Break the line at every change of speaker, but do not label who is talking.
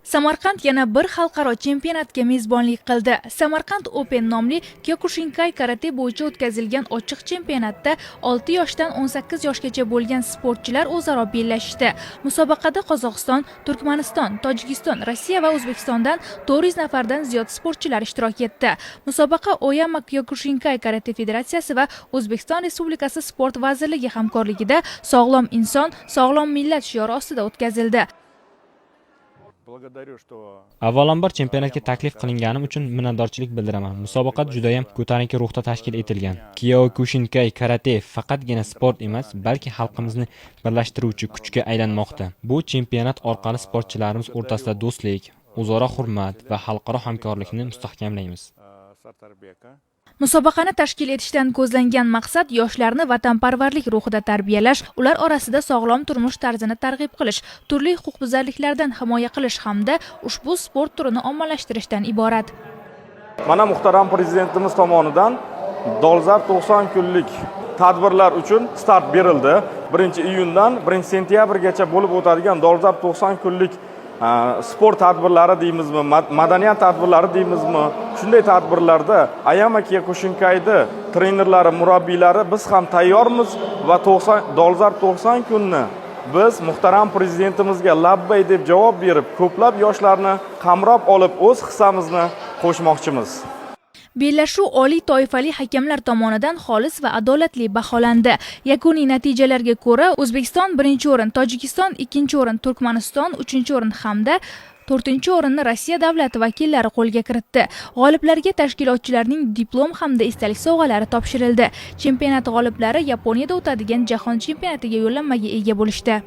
Samarqand yana bir xalqaro chempionatga mezbonlik qildi. Samarqand Open nomli Kyokushinkai karate bo'yicha o'tkazilgan ochiq chempionatda 6 yoshdan 18 yoshgacha bo'lgan sportchilar o'zaro bellashishdi. Musobaqada Qozog'iston, Turkmaniston, Tojikiston, Rossiya va O'zbekistondan 400 nafardan ziyod sportchilar ishtirok etdi. Musobaqa Oyama Kyokushinkai karate federatsiyasi va O'zbekiston Respublikasi Sport vazirligi hamkorligida "Sog'lom inson, sog'lom millat" shiori ostida o'tkazildi.
Благодарю, что
Avvalambor, chempionatga taklif qilinganim uchun minnatdorchilik bildiraman. Musobaqa judayam ko'tarinki ruhda tashkil etilgan. Kyokushinkai karate faqatgina sport emas, balki xalqimizni birlashtiruvchi kuchga aylanmoqda. Bu chempionat orqali sportchilarimiz o'rtasida do'stlik, o'zaro hurmat va xalqaro hamkorlikni mustahkamlaymiz.
Сартарбека.
Musobaqani tashkil etishdan ko'zlangan maqsad yoshlarni vatanparvarlik ruhida tarbiyalash, ular orasida sog'lom turmush tarzini targ'ib qilish, turli huquqbuzarliklardan himoya qilish hamda ushbu sport turini ommalashtirishdan iborat.
Mana, muhtaram prezidentimiz tomonidan dolzarb 90 kunlik tadbirlar uchun start berildi. 1-iyundan 1-sentyabrgacha bo'lib o'tadigan dolzarb 90 kunlik sport tadbirlari deymizmi, madaniyat tadbirlari deymizmi, shunday tadbirlarda Ayama Kyokushinkayni trenerlari, murabbiylari biz ham tayyormiz va 90 dolzarb 90 kunni biz muhtaram prezidentimizga labbay deb javob berib, ko'plab yoshlarni qamrab olib, o'z hissamizni qo'shmoqchimiz.
Bellashuv oliy toifali hakamlar tomonidan xolis va adolatli baholandi. Yakuniy natijalarga ko'ra, O'zbekiston birinchi o'rin, Tojikiston ikkinchi o'rin, Turkmaniston uchinchi o'rin hamda to'rtinchi o'rinni Rossiya davlati vakillari qo'lga kiritdi. G'oliblarga tashkilotchilarning diplom hamda esdalik sovg'alari topshirildi. Chempionat g'oliblari Yaponiyada o'tadigan jahon chempionatiga yo'llanmaga ega bo'lishdi.